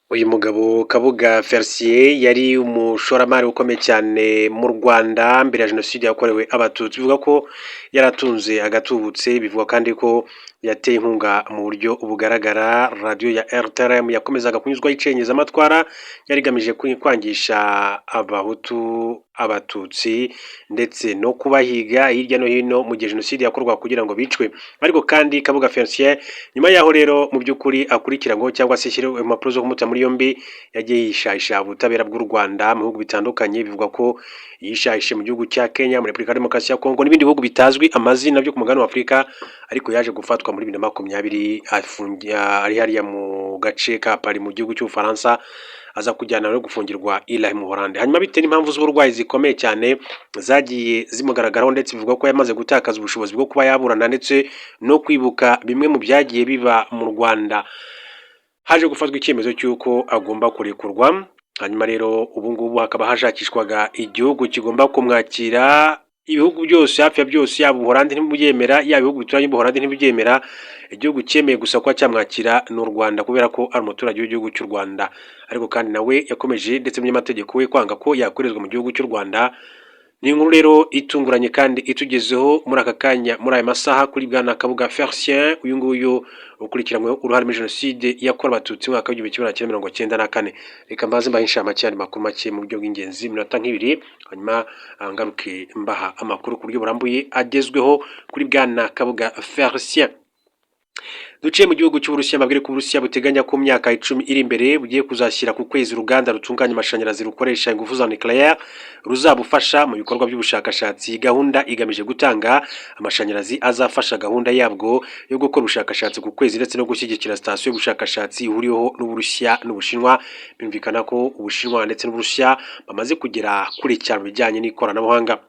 Uyu mugabo Kabuga Felicien yari umushoramari ukomeye cyane mu Rwanda mbere ya Jenoside yakorewe Abatutsi. Bivuga ko yari atunze agatubutse, bivugwa kandi ko yateye inkunga mu buryo bugaragara radiyo ya RTLM yakomezaga kunyuzwaho icengezamatwara yari igamije kwangisha Abahutu Abatutsi ndetse no kubahiga hirya no hino mu gihe Jenoside yakorwaga kugira ngo bicwe. Ariko kandi Kabuga Felicien, nyuma yaho rero mu by'ukuri akurikiranyweho cyangwa se ishyiriwe impapuro zo kumuta muri yombi, yagiye yishahisha ubutabera bw'u Rwanda mu bihugu bitandukanye. Bivugwa ko yishahishe mu gihugu cya Kenya, muri Repubulika ya Demokarasi ya Kongo n'ibindi bihugu bitazwi amazina byo ku mugabane wa Afurika. Ariko yaje gufatwa muri 2020 ari hariya mu gace ka Paris mu gihugu cy'Ubufaransa, aza kujyana no gufungirwa i La Haye mu Buholandi. Hanyuma bitewe n'impamvu z'uburwayi zikomeye cyane zagiye zimugaragaraho, ndetse bivugwa ko yamaze gutakaza ubushobozi bwo kuba yaburana ndetse no kwibuka bimwe mu byagiye biba mu Rwanda, haje gufatwa icyemezo cy'uko agomba kurekurwa. Hanyuma rero ubu ngubu hakaba hashakishwaga igihugu kigomba kumwakira. Ibihugu byose, hafi ya byose, yaba Ubuholandi ntibubyemera, yaba ibihugu bituranye n'Ubuholandi ntibubyemera. Igihugu cyemeye gusa kuba cyamwakira ni u Rwanda, kubera ko ari umuturage w'igihugu cy'u Rwanda. Ariko kandi nawe yakomeje, ndetse n'umunyamategeko we, kwanga ko yakoherezwa mu gihugu cy'u Rwanda. Ni inkuru rero itunguranye kandi itugezeho muri aka kanya, muri aya masaha, kuri bwana Kabuga Felicien, uyu nguyu ukurikiranyweho uruhare muri Jenoside yakorewe Abatutsi mu mwaka w'1994. Reka mbaze mbahe inshamake y'andi makuru make mu buryo bw'ingenzi, iminota nk'ibiri, hanyuma ngaruke mbaha amakuru ku buryo burambuye agezweho kuri bwana Kabuga Felicien. Duciye mu gihugu cy'Uburusiya, mbabwire ko Uburusiya buteganya ko mu myaka 10 iri imbere bugiye kuzashyira ku kwezi uruganda rutunganya amashanyarazi rukoresha ingufu za nucléaire, ruzabufasha mu bikorwa by'ubushakashatsi. Gahunda igamije gutanga amashanyarazi azafasha gahunda yabwo yo gukora ubushakashatsi ku kwezi ndetse no gushyigikira sitasiyo y'ubushakashatsi ihuriweho n'Uburusiya n'Ubushinwa. Byumvikana ko Ubushinwa ndetse n'Uburusiya bamaze kugera kure cyane mu bijyanye n'ikoranabuhanga.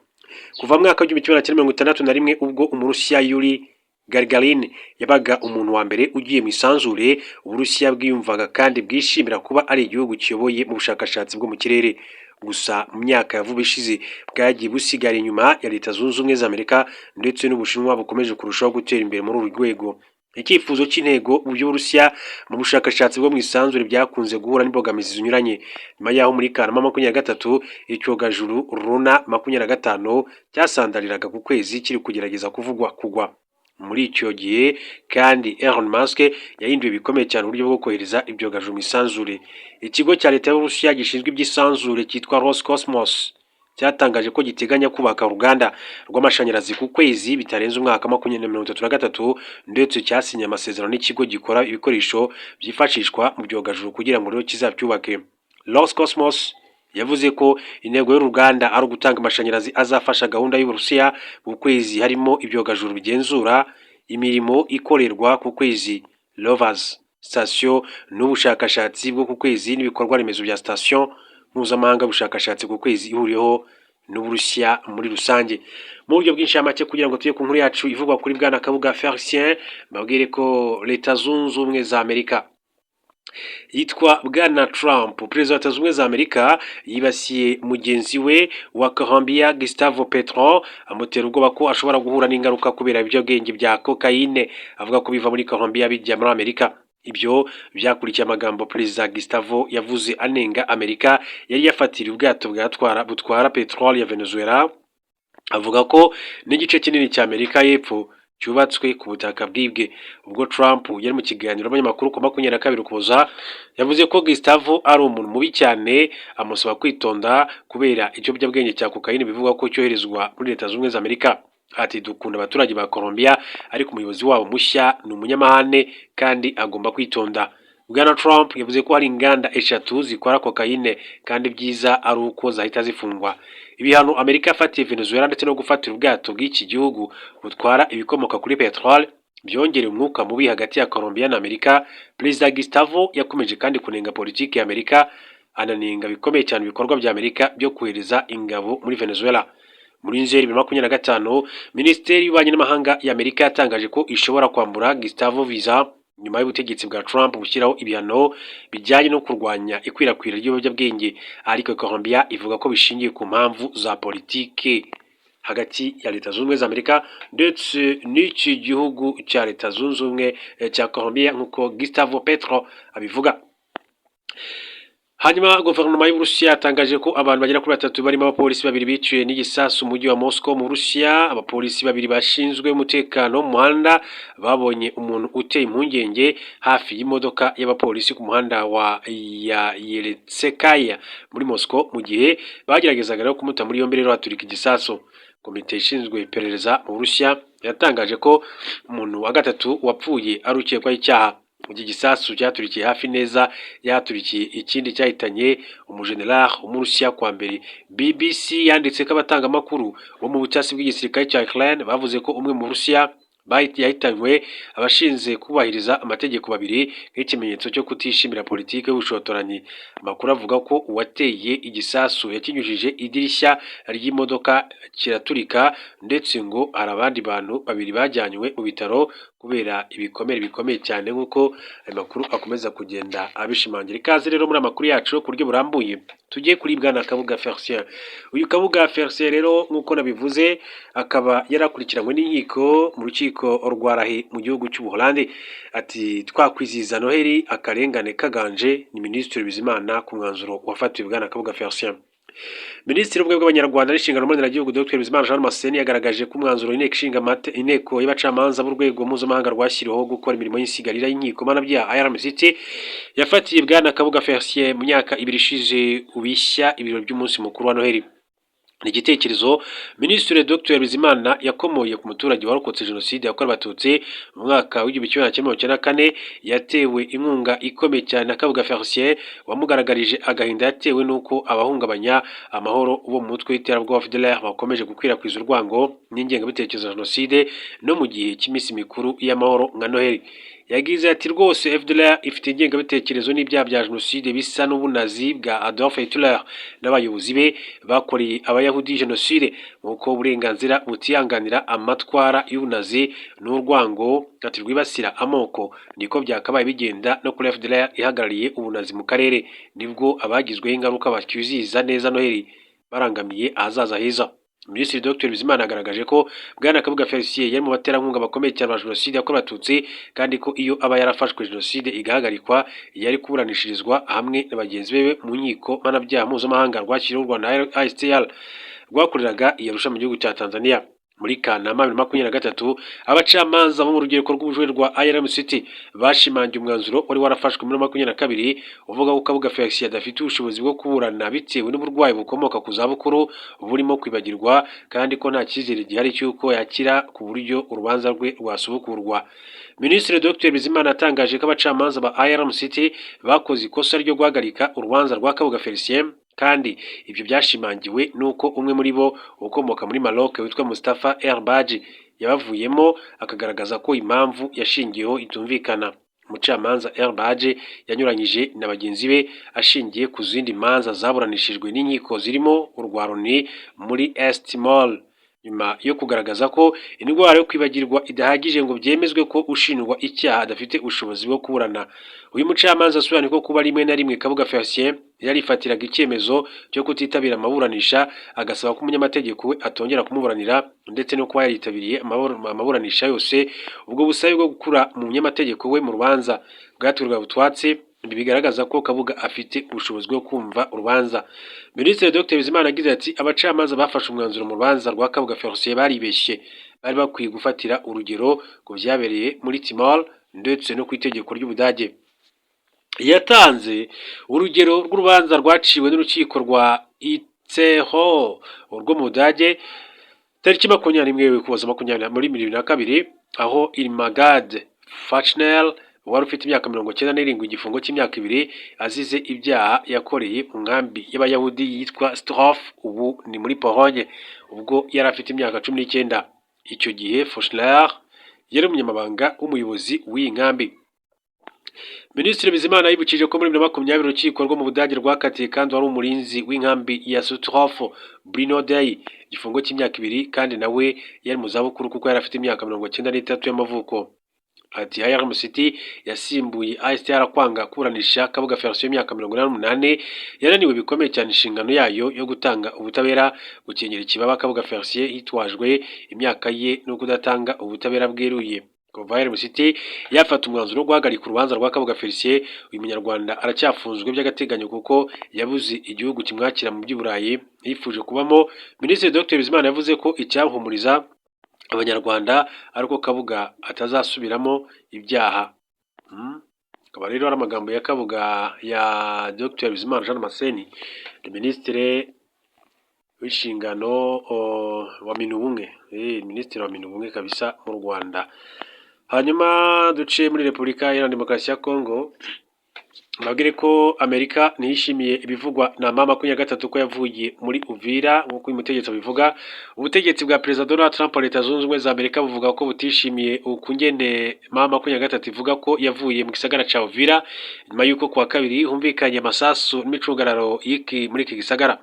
Kuva mu mwaka w'1961, ubwo Umurusiya Yuri Gagarin yabaga umuntu wa mbere ugiye mu isanzure, Uburusiya bwiyumvaga kandi bwishimira kuba ari igihugu kiyoboye mu bushakashatsi bwo mu kirere. Gusa mu myaka ya vuba ishize bwagiye busigara inyuma ya Leta Zunze Ubumwe za Amerika ndetse n'Ubushinwa bukomeje kurushaho gutera imbere muri uru rwego. Icyifuzo cy'intego by'Uburusiya mu bushakashatsi bwo mu isanzure byakunze guhura n'imbogamizi zinyuranye. Nyuma y'aho muri Kanama 23 icyogajuru Luna 25 cyasandariraga ku kwezi kiri kugerageza kuvugwa kugwa. Muri icyo gihe kandi Elon Musk yahinduye bikomeye cyane uburyo bwo kohereza ibyogajuru mu isanzure. Ikigo cya leta y'Uburusiya gishinzwe iby'isanzure cyitwa Roscosmos cyatangaje ko giteganya kubaka uruganda rw'amashanyarazi ku kwezi bitarenze umwaka 2033, ndetse cyasinye amasezerano n'ikigo gikora ibikoresho byifashishwa mu byogajuru kugira ngo rero kizabyubake. Roscosmos yavuze ko intego y'uruganda ari ugutanga amashanyarazi azafasha gahunda y'Uburusiya ku kwezi, harimo ibyogajuru bigenzura imirimo ikorerwa ku kwezi, rovers, sitasiyo n'ubushakashatsi bwo ku kwezi n'ibikorwa remezo bya sitasiyo mpuzamahanga y'ubushakashatsi ku kwezi ihuriweho n'Uburusiya muri rusange. Mu buryo bw'inshamake, kugira ngo tujye ku nkuru yacu ivugwa kuri bwana Kabuga Felicien, mbabwire ko Leta Zunze Ubumwe za Amerika, yitwa bwana Trump, perezida wa Leta Zunze Ubumwe za Amerika, yibasiye mugenzi we wa Colombia Gustavo Petro, amutera ubwoba ko ashobora guhura n'ingaruka kubera ibiyobyabwenge bya kokayine avuga ko biva muri Colombia bijya muri Amerika. Ibyo byakurikiye amagambo perezida Gustavo yavuze anenga Amerika yari yafatiriye ubwato bwatwara butwara peteroli ya Venezuela, avuga ko n'igice kinini cya Amerika y'Epfo cyubatswe ku butaka bwibwe. Ubwo Trump yari mu kiganiro n'abanyamakuru ku 22 Ukuboza, yavuze ko Gustavo ari umuntu mubi cyane, amusaba kwitonda kubera ikiyobyabwenge cya kokayine bivugwa ko cyoherezwa muri Leta Zunze Ubumwe za Amerika. Ati: "Dukunda abaturage ba Colombia, ariko umuyobozi wabo mushya ni umunyamahane kandi agomba kwitonda." Bwana Trump yavuze ko hari inganda eshatu zikora kokayine kandi byiza ari uko zahita zifungwa. Ibihano Amerika yafatiye Venezuela ndetse no gufatira ubwato bw'iki gihugu butwara ibikomoka kuri peteroli byongereye umwuka mubi hagati ya Colombia na Amerika. Perezida Gustavo yakomeje kandi kunenga politiki ya Amerika, ananenga bikomeye cyane ibikorwa bya Amerika byo kohereza ingabo muri Venezuela. Muri Nzeri 2025, Minisiteri y'Ububanyi n'Amahanga ya Amerika yatangaje ko ishobora kwambura Gustavo visa nyuma y'ubutegetsi bwa Trump gushyiraho ibihano bijyanye no kurwanya ikwirakwira ry'ibiyobyabwenge, ariko Colombia ivuga ko bishingiye ku mpamvu za politike hagati ya Leta Zunze Ubumwe za Amerika ndetse n'iki gihugu cya Leta Zunze Ubumwe cya Colombia, nk'uko Gustavo Petro abivuga. Hanyuma guverinoma y'Uburusiya yatangaje ko abantu bagera kuri batatu, barimo abapolisi babiri, biciwe n'igisasu mu mujyi wa Moscow mu Burusiya. Abapolisi babiri bashinzwe umutekano mu muhanda babonye umuntu uteye impungenge hafi y'imodoka y'abapolisi ku muhanda wa ya Yeletsekaya muri Moscow. Mu gihe bageragezaga rero kumuta muri yombi rero, haturika igisasu. Komite ishinzwe iperereza mu Burusiya yatangaje ko umuntu wa gatatu wapfuye ari ukekwaho icyaha. Iki gisasu cyaturikiye hafi neza yaturikiye ikindi cyahitanye umujenerali w'Umurusiya kwa mbere. BBC yanditse ko abatangamakuru bo mu butasi bw'igisirikare cya Ukraine bavuze ko umwe mu Burusiya yahitanywe abashinzwe kubahiriza amategeko babiri, nk'ikimenyetso cyo kutishimira politiki y'ubushotoranyi. Amakuru avuga ko uwateye igisasu yakinyujije idirishya ry'imodoka kiraturika, ndetse ngo hari abandi bantu babiri bajyanywe mu bitaro kubera ibikomere bikomeye cyane, nk'uko ayo makuru akomeza kugenda abishimangira. Ikaze rero muri amakuru yacu ku buryo burambuye. Tujye kuri bwana Kabuga Felicien. Uyu Kabuga Felicien rero, nk'uko nabivuze, akaba yarakurikiranywe n'inkiko mu rukiko rwa La Haye mu gihugu cy'Ubuholandi. Ati: "Twakwizihiza Noheli akarengane kaganje." Ni Minisitiri Bizimana ku mwanzuro wafatiwe bwana Kabuga Felicien. Minisitiri w'Ubumwe bw'Abanyarwanda n'Inshingano Mboneragihugu, Dr Bizimana Jean Damascene, yagaragaje ko umwanzuro inteko ishinga inteko y'abacamanza b'urwego mpuzamahanga rwashyiriweho gukora imirimo y'insigarira y'inkiko mpanabyaha, IRMCT, yafatiye bwana Kabuga Felicien mu myaka 2 ishize ubishya ibirori by'umunsi mukuru wa Noheli. Ni igitekerezo Minisitiri Dr Bizimana yakomoye ku muturage warokotse Jenoside yakorewe Abatutsi mu mwaka w'1994, yatewe inkunga ikomeye cyane na Kabuga Felicien, wamugaragarije agahinda yatewe n'uko abahungabanya amahoro bo mu mutwe w'iterabwoba FDLR bakomeje gukwirakwiza urwango n'ingengabitekerezo ya Jenoside no mu gihe cy'iminsi mikuru y'amahoro nka Noheli. Yagize ati: "Rwose FDLR ifite ingengabitekerezo n'ibyaha bya jenoside bisa n'ubunazi bwa Adolf Hitler n'abayobozi be bakoreye Abayahudi jenoside. Nk'uko uburenganzira butihanganira amatwara y'ubunazi n'urwango, ati, rwibasira amoko, niko byakabaye bigenda no kuri FDLR ihagarariye ubunazi mu karere. Nibwo abagizweho ingaruka bakwizihiza neza Noheli barangamiye ahazaza heza." Minisitiri Dr Bizimana yagaragaje ko bwana Kabuga Felicien yari mu baterankunga bakomeye cyane ba Jenoside yakorewe Abatutsi, kandi ko iyo aba yarafashwe Jenoside igahagarikwa yari kuburanishirizwa hamwe na bagenzi be mu nkiko mpanabyaha mpuzamahanga rwashyiriweho u Rwanda, ICTR, rwakoreraga i Arusha mu gihugu cya Tanzania. Muri Kanama 2023, abacamanza bo mu rugereko rw'ubujurire rwa IRMCT bashimangiye umwanzuro wari warafashwe muri 22 uvuga ko Kabuga Felicien adafite ubushobozi bwo kuburana bitewe n'uburwayi bukomoka ku zabukuru burimo kwibagirwa, kandi ko nta cyizere gihari cy'uko yakira ku buryo urubanza rwe rwasubukurwa. Minisitiri Dr Bizimana yatangaje ko abacamanza ba IRMCT bakoze ikosa ryo guhagarika urubanza rwa Kabuga Felicien, kandi ibyo byashimangiwe n'uko umwe muri bo ukomoka muri Maroc witwa Mustapha El Baji yabavuyemo, akagaragaza ko impamvu yashingiyeho itumvikana. Umucamanza El Baji yanyuranyije na bagenzi be ashingiye ku zindi manza zaburanishijwe n'inkiko zirimo urwa Loni muri East Timor, nyuma yo kugaragaza ko indwara yo kwibagirwa idahagije ngo byemezwe ko ushinjwa icyaha adafite ubushobozi bwo kuburana. Uyu mucamanza asobanuye ko kuba rimwe na rimwe Kabuga Felicien yarifatiraga icyemezo cyo kutitabira amaburanisha, agasaba ko umunyamategeko we atongera kumuburanira, ndetse no kuba yaritabiriye amaburanisha yose, ubwo busabe bwo gukura umunyamategeko we mu rubanza bwaterwaga utwatsi. Ibi bigaragaza ko Kabuga afite ubushobozi bwo kumva urubanza. Minisitiri Dr Bizimana yagize ati: "Abacamanza bafashe umwanzuro mu rubanza rwa Kabuga Felicien baribeshye. Bari bakwiye gufatira urugero ku byabereye muri Timor ndetse no ku itegeko ry'Ubudage." Yatanze urugero rw'urubanza rwaciwe n'urukiko rwa Itzehoe rwo mu Budage tariki 21 Ukuboza 20 muri 2002, aho Irmgard Fechner wari ufite imyaka 97 igifungo cy'imyaka 2 azize ibyaha yakoreye mu nkambi y'Abayahudi yitwa Stutthof, ubu ni muri Pologne, ubwo yari afite imyaka 19. Icyo gihe Fechner yari umunyamabanga w'umuyobozi w'iyi nkambi. Minisitiri Bizimana yibukije ko muri 2020 urukiko rwo mu Budage rwakatiye kandi wari umurinzi w'inkambi ya Stutthof, Bruno Dey, igifungo cy'imyaka 2, kandi nawe yari mu zabukuru kuko yari afite imyaka 93 y'amavuko. Ati: "IRMCT yasimbuye ICTR kwanga kuburanisha Kabuga Felicien w'imyaka 88 yananiwe bikomeye cyane inshingano yayo yo gutanga ubutabera. Gukingira ikibaba Kabuga Felicien hitwajwe imyaka ye no kudatanga ubutabera bweruye. Kuva RMCT yafata umwanzuro wo guhagarika urubanza rwa Kabuga Felicien, uyu munyarwanda aracyafunzwe by'agateganyo kuko yabuze igihugu kimwakira mu by'i Burayi yifuje kubamo. Minisitiri Dr Bizimana yavuze ko icyahumuriza abanyarwanda ari uko Kabuga atazasubiramo ibyaha. Akaba rero ari amagambo ya Kabuga ya Dr Bizimana Jean Damascene, ni minisitiri w'inshingano wa Minubumwe, minisitiri wa Minubumwe kabisa mu Rwanda. Hanyuma duce muri Repubulika Iharanira Demokarasi ya Kongo, mbabwire ko Amerika ntiyishimiye ibivugwa na M23 ko yavuye muri Uvira nk'uko uyu mutegetsi abivuga. Ubutegetsi bwa Perezida Donald Trump wa Leta Zunze Ubumwe za Amerika buvuga ko butishimiye ukungene M23 ivuga ko yavuye mu gisagara ca Uvira, nyuma y'uko kuwa kabiri humvikanye amasasu n'imicugararo y'iki muri iki gisagara.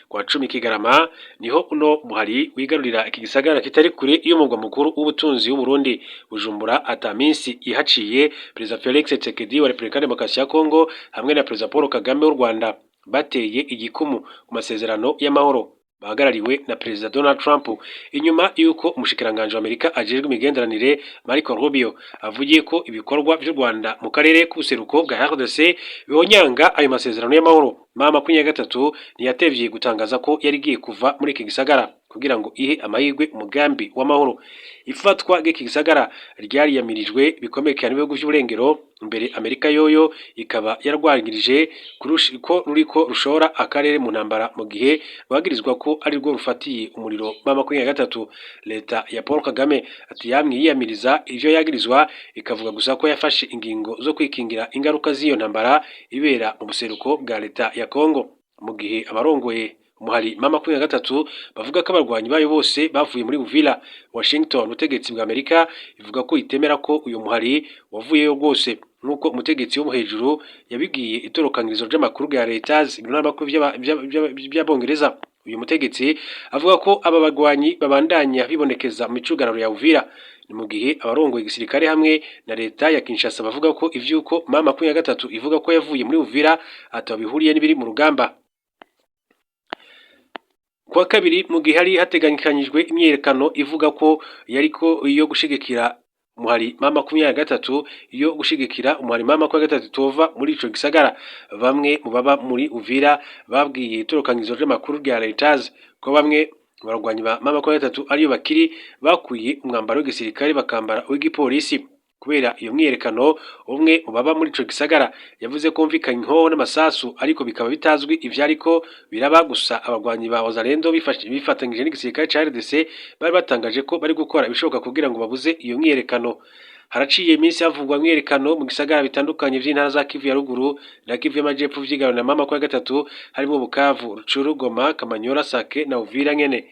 Kuwa 10 Kigarama niho uno muhari wigarurira iki gisagara kitari kure y'umurwa mukuru w'ubutunzi w'u Burundi, Bujumbura. Ata minsi ihaciye, Perezida Felix Tshisekedi wa Repubulika Demokarasi ya Kongo hamwe na Perezida Paul Kagame w'u Rwanda bateye igikumu ku masezerano y'amahoro bahagarariwe na Perezida Donald Trump, inyuma y'uko umushikiranganji wa Amerika ajejwe imigenderanire Marco Rubio avugiye ko ibikorwa vy'u Rwanda mu karere k'ubuseruko bwa RDC bihonyanga ayo masezerano y'amahoro. M23 ntiyatevye gutangaza ko yari igiye kuva muri iki gisagara kugira ngo ihe amahirwe umugambi w'amahoro. Ifatwa ry'iki gisagara ryariyamirijwe bikomeye cyane n'ibihugu vy'uburengero, mbere Amerika yoyo ikaba yarwangirije ko ruriko rushora akarere mu ntambara, mu gihe rwagirizwa ko ari rwo rufatiye umuriro M23. Leta ya Paul Kagame ati yamye yiyamiriza ivyo yagirizwa, ikavuga gusa ko yafashe ingingo zo kwikingira ingaruka z'iyo ntambara ibera mu buseruko bwa leta ya Kongo, mu gihe abarongoye umuhari M23 bavuga ko abarwanyi bayo bose bavuye muri Uvira. Washington, ubutegetsi bwa Amerika, ivuga ko itemera ko uyu muhari wavuyeyo rwose, nk'uko umutegetsi wo hejuru yabibwiye itorokanizo ry'amakuru rya Reuters, ibinyamakuru by'Abongereza. Uyu mutegetsi avuga ko aba bagwanyi babandanya bibonekeza mu micugararo ya Uvira. Ni mu gihe abarongoye igisirikare hamwe na leta ya Kinshasa bavuga ko ivy'uko M23 ivuga ko yavuye muri Uvira ataho bihuriye n'ibiri mu rugamba. Kuwa kabiri, mu gihe hari hategekanyijwe imyiyerekano ivuga ko yariko iyo gushigikira umuhari M23, iyo gushigikira umuhari M23 tova muri ico gisagara, bamwe mu baba muri Uvira babwiye itorokanizo ry'amakuru rya Reuters ko bamwe mu barwanyi ba M23 ariyo bakiri bakuye umwambaro w'igisirikare bakambara uw'igipolisi kubera iyo myiyerekano. Umwe mu baba muri ico gisagara yavuze ko humvikanye inkoho n'amasasu, ariko bikaba bitazwi ivyariko biraba. Gusa abagwanyi ba Wazalendo bifatanyije n'igisirikare ca RDC bari batangaje ko bari gukora ibishoboka kugira ngo babuze iyo myiyerekano. Haraciye iminsi havugwa imyiyerekano mu gisagara bitandukanye vy'intara za Kivu ya ruguru na Kivu y'amajepfo vyigabana na M23, harimwo Bukavu, Rutshuru, Goma, Kamanyola, Sake na Uvira nyene.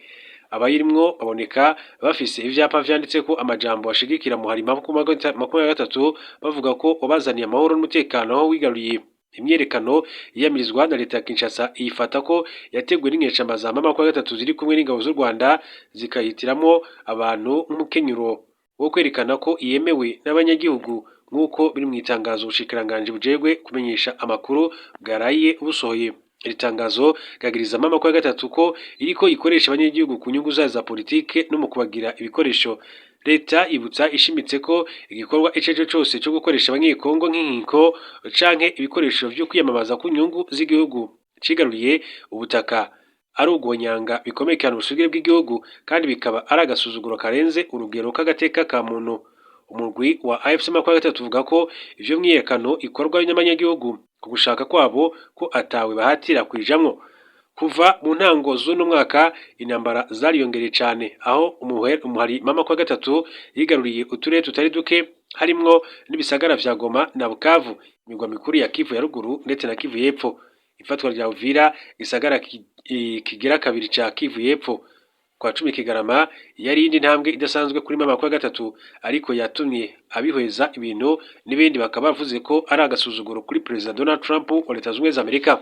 Abayirimwo baboneka bafise ivyapa vyanditseko amajambo ashigikira muhari M23, bavuga ko wabazaniye amahoro n'umutekano aho wigaruriye. Imyiyerekano yiyamirizwa na leta ya Kinshasa, iyifata ko yateguwe n'inyeshamba za M23 ziri kumwe n'ingabo z'u Rwanda, zikahitiramwo abantu nk'umukenyuro wo kwerekana ko yemewe n'abanyagihugu, nk'uko biri mw'itangazo ubushikiranganji bujejwe kumenyesha amakuru bwaraye busohoye. Iri tangazo ryagiriza M23 ko iriko ikoresha abanyagihugu ku nyungu zayo za politike no mu kubagira ibikoresho. Leta ibutsa ishimitse ko igikorwa ico arico cose co gukoresha abanyekongo nk'inkiko canke ibikoresho vyo kwiyamamaza ku nyungu z'igihugu cigaruriye ubutaka ari uguhonyanga bikomeye cyane ubusugire bw'igihugu, kandi bikaba ari agasuzuguro karenze urugero k'agateka ka muntu. Umurwi wa AFC M23 uvuga ko ivyo myiyerekano ikorwa n'abanyagihugu ku gushaka kwabo, ko atawe bahatira kwijamwo. Kuva mu ntango z'uno mwaka intambara zariyongereye cane, aho umuhari M23 yigaruriye uturere tutari duke, harimwo n'ibisagara vya Goma na Bukavu, imigwa mikuru ya Kivu ya ruguru ndetse na Kivu y'epfo. Ifatwa rya Uvira, gisagara kigira kabiri ca Kivu y'epfo, kwa 10 Kigarama, yari iyindi ntambwe idasanzwe kuri M23, ariko yatumye abihweza ibintu n'ibindi bakaba bavuze ko ari agasuzuguro kuri Perezida Donald Trump wa Leta Zunze Ubumwe za Amerika.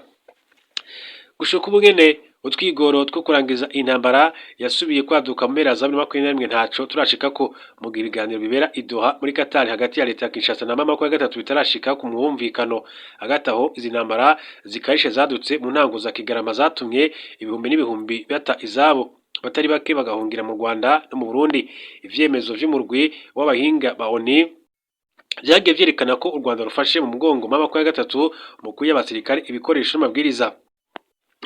Gushika ubu nyene, utwigoro two kurangiza intambara yasubiye kwaduka mu mpera za 2021 ntaco turashikako, mu gihe ibiganiro bibera i Doha muri Qatar hagati ya leta ya Kinshasa na M23 bitarashika ku mwumvikano. Hagati aho, izi ntambara zikarishe zadutse mu ntango za Kigarama zatumye ibihumbi n'ibihumbi bata izabo. Abatari bake bagahungira mu Rwanda no mu Burundi. Ivyemezo vy'umurwi w'abahinga ba ONU vyagiye vyerekana ko u Rwanda rufashe mu mugongo M23 mu kuya abasirikare ibikoresho n'amabwiriza.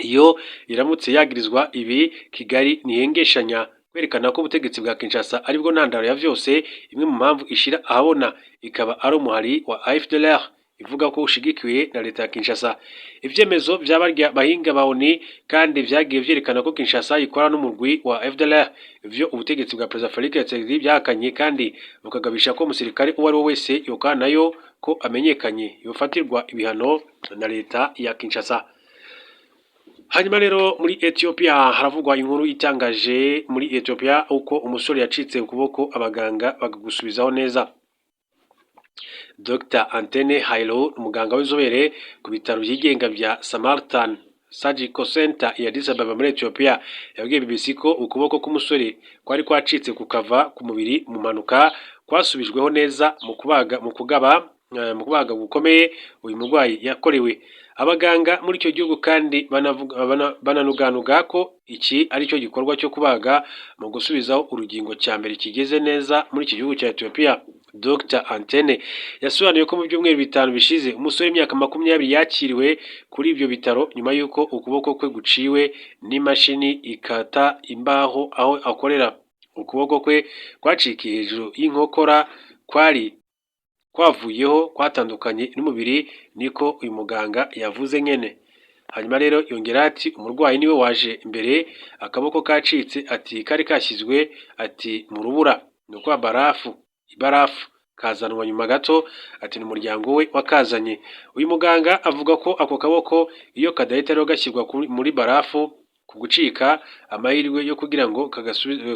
Iyo iramutse yagirizwa ibi, Kigali ntihengeshanya kwerekana ko ubutegetsi bwa Kinshasa aribwo ntandaro ya vyose. Imwe mu mpamvu ishira ahabona ikaba ari umuhari wa FDLR ivuga ko ushigikiwe na leta ya Kinshasa. Ivyemezo vya barya bahinga ba ONU kandi vyagiye vyerekana ko Kinshasa ikora n'umurwi wa FDLR, ivyo ubutegetsi bwa Perezida Felix Tshisekedi byahakanye, kandi bukagabisha ko umusirikare uwo ari we wese yokana nayo ko amenyekanye yofatirwa ibihano na leta ya Kinshasa. Hanyuma rero muri Ethiopia haravugwa inkuru itangaje muri Ethiopia, uko umusore yacitse ukuboko abaganga bakagusubizaho neza. Dr Antene Hailo, umuganga w'inzobere ku bitaro byigenga bya Samaritan Surgical Center ya Addis Ababa muri Ethiopia, yabwiye BBC ko ukuboko k'umusore kwari kwacitse kukava ku mubiri mu mpanuka kwasubijweho neza mu kubaga mu kugaba mu kubaga gukomeye uyu murwayi yakorewe. Abaganga muri icyo gihugu kandi bananuganuga ko iki ari cyo gikorwa cyo kubaga mu gusubizaho urugingo cya mbere kigeze neza muri iki gihugu cya Ethiopia. Dr Antene yasobanuye ko mu byumweru 5 bishize umusore w'imyaka 20 yakiriwe kuri ibyo bitaro nyuma y'uko ukuboko kwe guciwe n'imashini ikata imbaho aho akorera. Ukuboko kwe kwacikiye hejuru y'inkokora, kwari kwavuyeho, kwatandukanye n'umubiri, niko uyu muganga yavuze nyene. Hanyuma rero yongera ati: "Umurwayi niwe waje imbere akaboko kacitse," ati "kari kashyizwe," ati "mu rubura, ni uko barafu ibarafu, kazanwa nyuma gato," ati "ni umuryango we wakazanye." Uyu muganga avuga ko ako kaboko iyo kadahita rero gashyirwa muri barafu ku gucika, amahirwe yo kugira ngo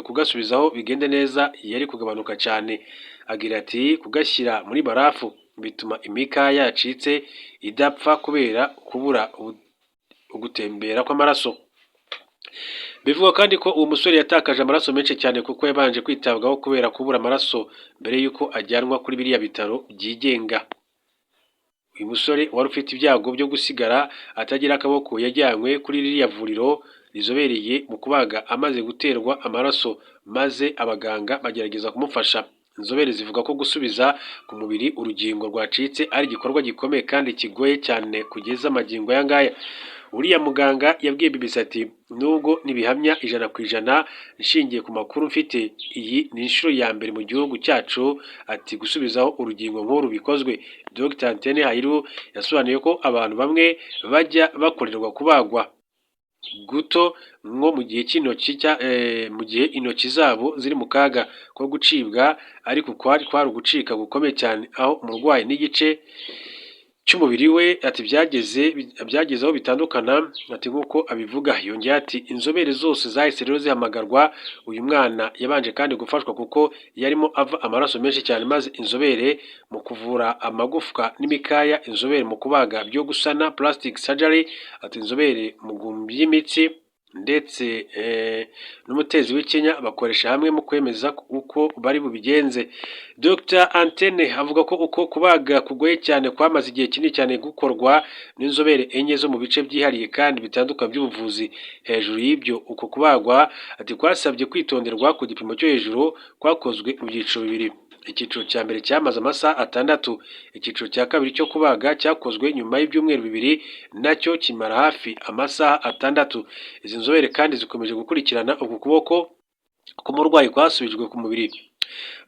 kugasubizaho bigende neza yari kugabanuka cyane. Agira ati: "Kugashyira muri barafu bituma imikaya yacitse idapfa kubera kubura ugutembera kw'amaraso. Bivugwa kandi ko uwo musore yatakaje amaraso menshi cyane kuko yabanje kwitabwaho kubera kubura amaraso mbere y'uko ajyanwa kuri biriya bitaro byigenga. Uyu musore wari ufite ibyago byo gusigara atagira akaboko yajyanywe kuri ririya vuriro rizobereye mu kubaga amaze guterwa amaraso, maze abaganga bagerageza kumufasha. Inzobere zivuga ko gusubiza ku mubiri urugingo rwacitse ari igikorwa gikomeye kandi kigoye cyane kugeza magingo aya ngaya. Uriya muganga yabwiye BBC ati: "Nubwo ntibihamya 100% nshingiye ku makuru mfite, iyi ni inshuro ya mbere mu gihugu cyacu," ati "gusubizaho urugingo nk'uru bikozwe." Dr Antene Hailu yasobanuye ko abantu bamwe bajya bakorerwa kubagwa guto nko mu gihe cy'intoki, mu gihe intoki zabo ziri mu kaga ko gucibwa, ariko kwari kwari ugucika gukomeye cyane aho umurwayi n'igice cy'umubiri we ati byageze aho bitandukana, ati nk'uko abivuga. Yongeye ati: "Inzobere zose zahise rero zihamagarwa. Uyu mwana yabanje kandi gufashwa kuko yarimo ava amaraso menshi cyane, maze inzobere mu kuvura amagufwa n'imikaya, inzobere mu kubaga byo gusana, plastic surgery," ati "inzobere mu by'imitsi ndetse n'umutezi w'ikinya bakoresha hamwe mu kwemeza uko bari bubigenze." Dr Antene avuga ko uko kubaga kugoye cyane kwamaze igihe kinini cyane gukorwa n'inzobere enye zo mu bice byihariye kandi bitandukanye by'ubuvuzi. Hejuru y'ibyo, uko kubagwa ati kwasabye kwitonderwa ku gipimo cyo hejuru, kwakozwe mu byiciro bibiri. Icyiciro cya mbere cyamaze amasaha 6, icyiciro cya kabiri cyo kubaga cyakozwe nyuma y'ibyumweru 2, nacyo kimara hafi amasaha 6. Izi nzobere kandi zikomeje gukurikirana uku kuboko k'umurwayi kwasubijwe ku mubiri.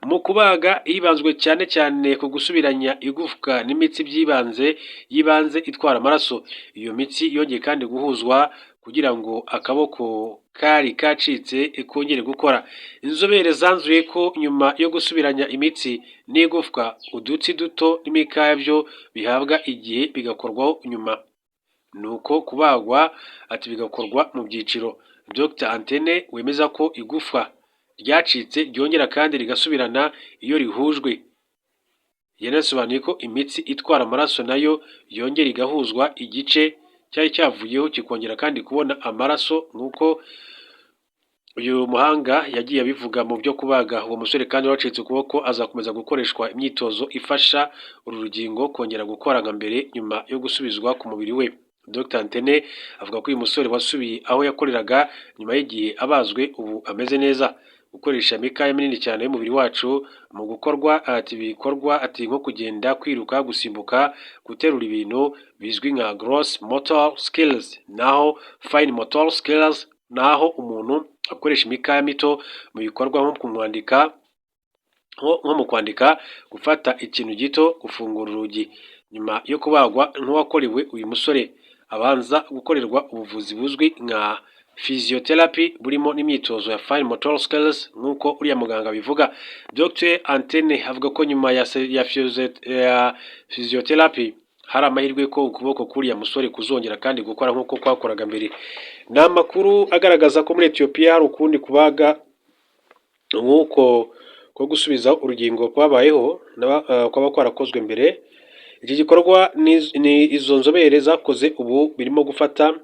Mu kubaga hibanzwe cyane cyane ku gusubiranya igufwa n'imitsi by'ibanze y'ibanze itwara amaraso. Iyo mitsi yongeye kandi guhuzwa kugira ngo akaboko kari kacitse kongere gukora. Inzobere zanzuye ko nyuma yo gusubiranya imitsi n'igufwa, udutsi duto n'imikaya byo bihabwa igihe bigakorwaho nyuma. Nuko kubagwa ati bigakorwa mu byiciro. Dr Antene wemeza ko igufwa ryacitse ryongera kandi rigasubirana iyo rihujwe. Yanasobanuye ko imitsi itwara amaraso nayo yongera igahuzwa, igice cyari cyavuyeho kikongera kandi kubona amaraso, nk'uko uyu muhanga yagiye abivuga mu byo kubaga. Uwo musore kandi wacitse ukuboko azakomeza gukoreshwa imyitozo ifasha uru rugingo kongera gukora nka mbere nyuma yo gusubizwa ku mubiri we. Dr Antene avuga ko uyu musore wasubiye aho yakoreraga nyuma y'igihe abazwe ubu ameze neza. Gukoresha imikaya minini cyane y'umubiri wacu mu gukorwa ati bikorwa ati nko kugenda, kwiruka, gusimbuka, guterura ibintu bizwi nka gross motor skills, naho fine motor skills naho umuntu akoresha imikaya mito mu bikorwa nko mu kwandika, gufata ikintu gito, gufungura urugi. Nyuma yo kubagwa nk'uwakorewe uyu musore, abanza gukorerwa ubuvuzi buzwi nka physiotherapy burimo n'imyitozo ya fine motor skills nk'uko uriya muganga abivuga. Dr Antene avuga ko nyuma ya physiotherapy hari amahirwe ko ukuboko k'uriya musore kuzongera kandi gukora nk'uko kwakoraga mbere. Ni amakuru agaragaza ko muri Ethiopia hari ukundi kubaga nk'uko ko gusubiza urugingo kwabayeho kwaba kwarakozwe mbere. Iki gikorwa ni izo nzobere zakoze ubu birimo gufatwa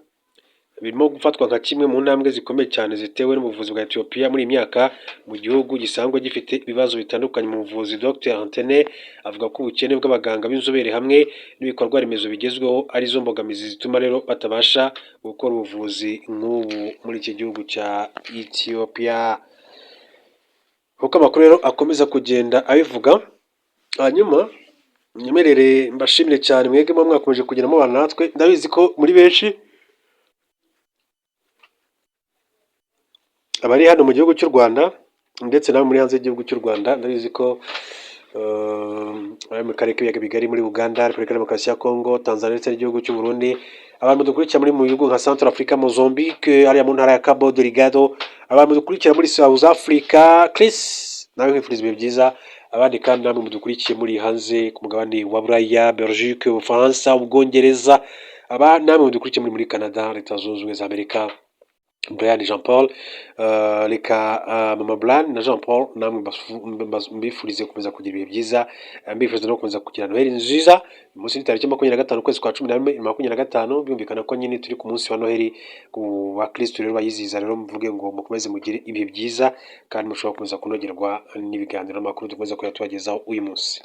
nka kimwe mu ntambwe zikomeye cyane zitewe n'ubuvuzi bwa Ethiopia muri iyi myaka mu gihugu gisanzwe gifite ibibazo bitandukanye mu buvuzi. Dr Antene avuga ko ubukene bw'abaganga b'inzobere hamwe n'ibikorwa remezo bigezweho arizo mbogamizi zituma rero batabasha gukora ubuvuzi nk'ubu muri iki gihugu cya Ethiopia. Nk'uko amakuru rero akomeza kugenda abivuga, hanyuma nyemerere mbashimire cyane mwebwe muba mwakomeje kugenda mubana natwe, ndabizi ko muri benshi abari hano mu gihugu cy'u Rwanda ndetse n'abo muri hanze y'igihugu cy'u Rwanda, ndabizi ko abari mu karere k'ibiyaga bigari muri Uganda, Repubulika ya Demokarasi ya Kongo, Tanzania ndetse n'igihugu cy'u Burundi, abantu dukurikira muri mu bihugu nka Central Africa, Mozambique, hariya mu ntara ya Cabo Delgado, abantu dukurikira muri South Africa, Chris nawe nkwifuriza ibihe byiza, abandi kandi namwe mudukurikiye muri hanze ku mugabane wa Buraya, Belgique, Ubufaransa, Ubwongereza, aba namwe mudukurikiye muri Canada, Leta Zunze Ubumwe za Amerika, Brian Jean Paul, reka Mama Brian na Jean Paul namwe mbifurize gukomeza kugira ibihe byiza, mbifuriza no gukomeza kugira Noheli nziza. Uyu munsi ni tariki 25 ukwezi kwa 11 25, byumvikana ko nyine turi ku munsi wa Noheli ku bakristo rero bayizihiza, rero mvuge ngo mukomeze mugire ibihe byiza kandi mushobora gukomeza kunogerwa n'ibiganiro n'amakuru dukomeza kujya tubagezaho uyu munsi.